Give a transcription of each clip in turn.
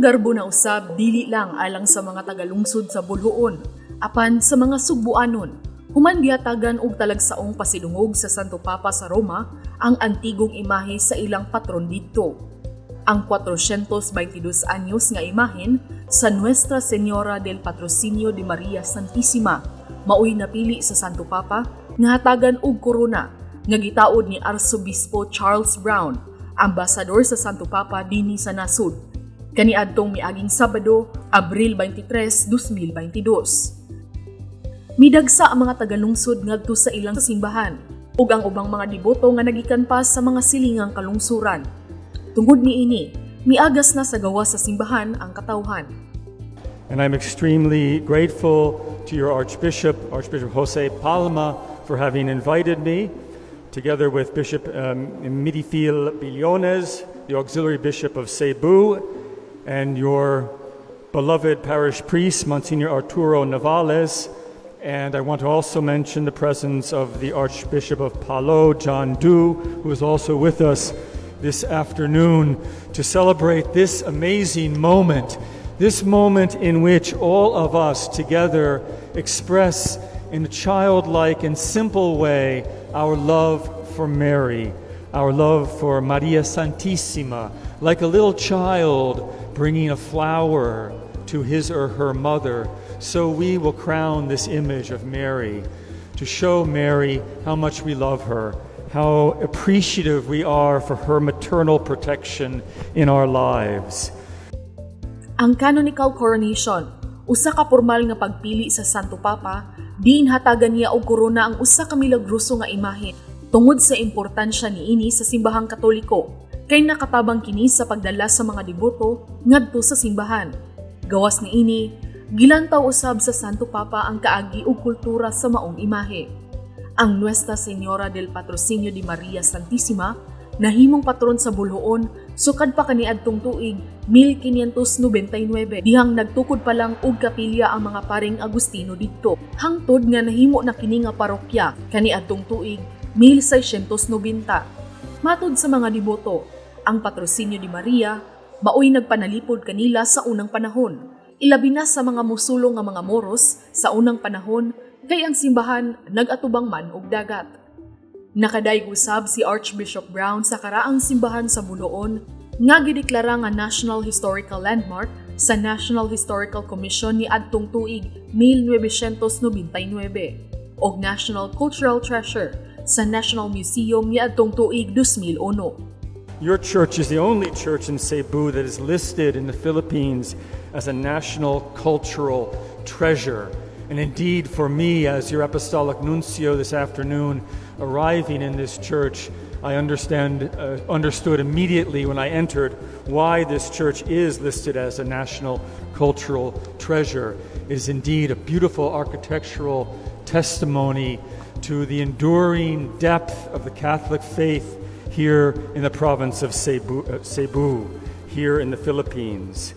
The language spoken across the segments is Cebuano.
Garbo na usab dili lang alang sa mga tagalungsod sa Boljoon, apan sa mga Sugbuanon. Human gihatagan og talagsaong pasidungog sa Santo Papa sa Roma ang antigong imahe sa ilang patron didto. Ang 422 anyos nga imahen sa Nuestra Señora del Patrocinio de Maria Santisima maoy napili sa Santo Papa nga hatagan og korona nga gitaod ni Arsobispo Charles Brown, ambasador sa Santo Papa dinhi sa nasod, kaniadtong miaging Sabado, Abril 23, 2022. Midagsa ang mga tagalungsod ngadto sa ilang simbahan ug ang ubang mga deboto nga nagikan pa sa mga silingang kalungsuran. Tungod niini, miagas na sa gawas sa simbahan ang katawhan. And I'm extremely grateful to your Archbishop, Archbishop Jose Palma, for having invited me, together with Bishop Midyphil Billones, the Auxiliary Bishop of Cebu, and your beloved parish priest, Monsignor Arturo Navales. And I want to also mention the presence of the Archbishop of Palo, John Du, who is also with us this afternoon to celebrate this amazing moment, this moment in which all of us together express in a childlike and simple way our love for Mary, our love for Maria Santissima, like a little child bringing a flower to his or her mother. So we will crown this image of Mary to show Mary how much we love her, how appreciative we are for her maternal protection in our lives. Ang canonical coronation, usa ka pormal nga pagpili sa Santo Papa, diin hatagan niya og korona ang usa ka milagroso nga imahe tungod sa importansya niini sa simbahang Katoliko, kay nakatabang kini sa pagdala sa mga deboto ngadto sa simbahan. Gawas niini, gilantaw usab sa Santo Papa ang kaagi ug kultura sa maong imahe. Ang Nuestra Señora del Patrocinio de Maria Santisima nahimong patron sa Boljoon sukad pa kaniadtong tuig 1599, dihang nagtukod pa lang og kapilya ang mga paring Agustino didto, hangtod nga nahimo na kini nga parokya kaniadtong tuig 1690. Matod sa mga deboto, ang Patrocinio de Maria maoy nagpanalipod kanila sa unang panahon, ilabi na sa mga musulong nga mga Moros sa unang panahon, kay ang simbahan nag-atubang man og dagat. Nakadayeg usab si Archbishop Brown sa karaang simbahan sa Boljoon nga gideklara nga National Historical Landmark sa National Historical Commission ni adtong tuig 1999 ug National Cultural Treasure sa National Museum ni adtong tuig 2001. Your church is the only church in Cebu that is listed in the Philippines as a national cultural treasure. And indeed, for me, as your apostolic nuncio this afternoon, arriving in this church, I understood immediately when I entered why this church is listed as a national cultural treasure. It is indeed a beautiful architectural testimony to the enduring depth of the Catholic faith here in the province of Cebu, here in the Philippines.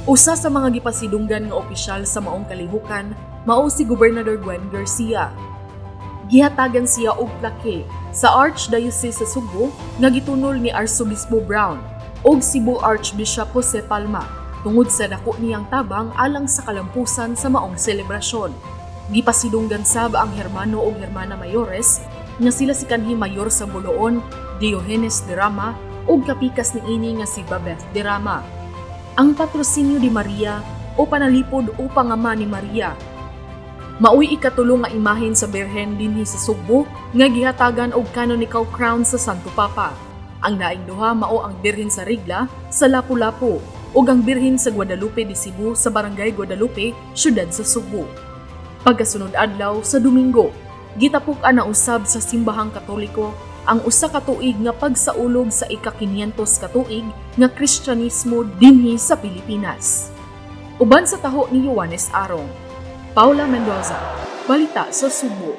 Usa sa mga gipasidunggan nga opisyal sa maong kalihukan mao si Gobernador Gwen Garcia. Gihatagan siya og plaque sa Archdiocese sa Sugbo nga gitunol ni Arsobispo Brown ug Cebu Archbishop Jose Palma tungod sa dako niyang tabang alang sa kalampusan sa maong selebrasyon. Gipasidunggan sab ang hermano ug hermana mayores nga sila si kanhi mayor sa Boljoon, Diogenes Derama, ug kapikas niini nga si Babeth Derama. Ang Patrocinio de Maria o panalipod o pangama ni Maria maoy ikatulo nga imahen sa Birhen dinhi sa Sugbo nga gihatagan og canonical crown sa Santo Papa. Ang laing duha mao ang Birhen sa Regla sa Lapu-Lapu ug ang Birhen sa Guadalupe de Cebu sa Barangay Guadalupe, siyudad sa Sugbo. Pagkasunod adlaw sa Domingo, gitapok-an na usab sa simbahang Katoliko ang usa ka tuig nga pagsaulog sa ika-500 ka tuig nga Kristyanismo dinhi sa Pilipinas. Uban sa taho ni Joanes Arong, Paula Mendoza, Balita sa Sugbo.